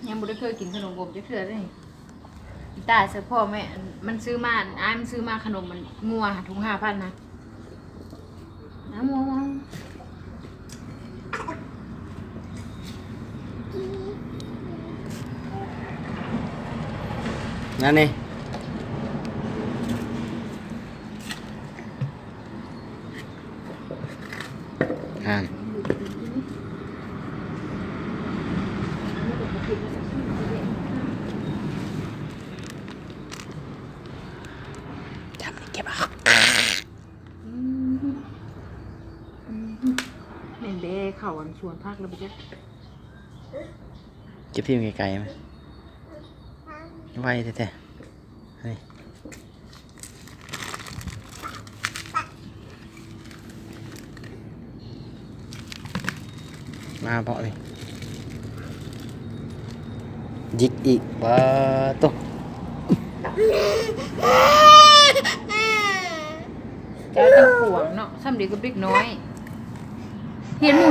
ຍັງບໍ່ໄດ້ເຄີຍກິນຂະໜົມອົບຈັກເທື່ອເດ້. ອີຕາເສີບພໍ່ແມ່ ມັນຊື້ມາ ອ້າຍມັນຊື້ມາຂະໜົມມັນງົວ ຫາ ຖົງຫ້າພັນນະ. ເອົາ ງົວ ງົວ. ນັ້ນນີ້ ຫັ້ນ ຈັບນີ້ເກັບເອົາ. ອືມ ອືມ ແມ່ນແດ່ ເຂົ້າອັນສວນຜັກແລ້ວບໍ່ຈັກ. ເກັບຖິ້ມໄກໆ ມັນໄວແທ້ໆ ນີ້ ມາເບາະນີ້ ຢິກອີກ ປາໂຕ. ເຈົ້າຈັ່ງຂວາງເນາະ ສ່ຳເດກັບເດັກນ້ອຍ ເຫັນໝູ່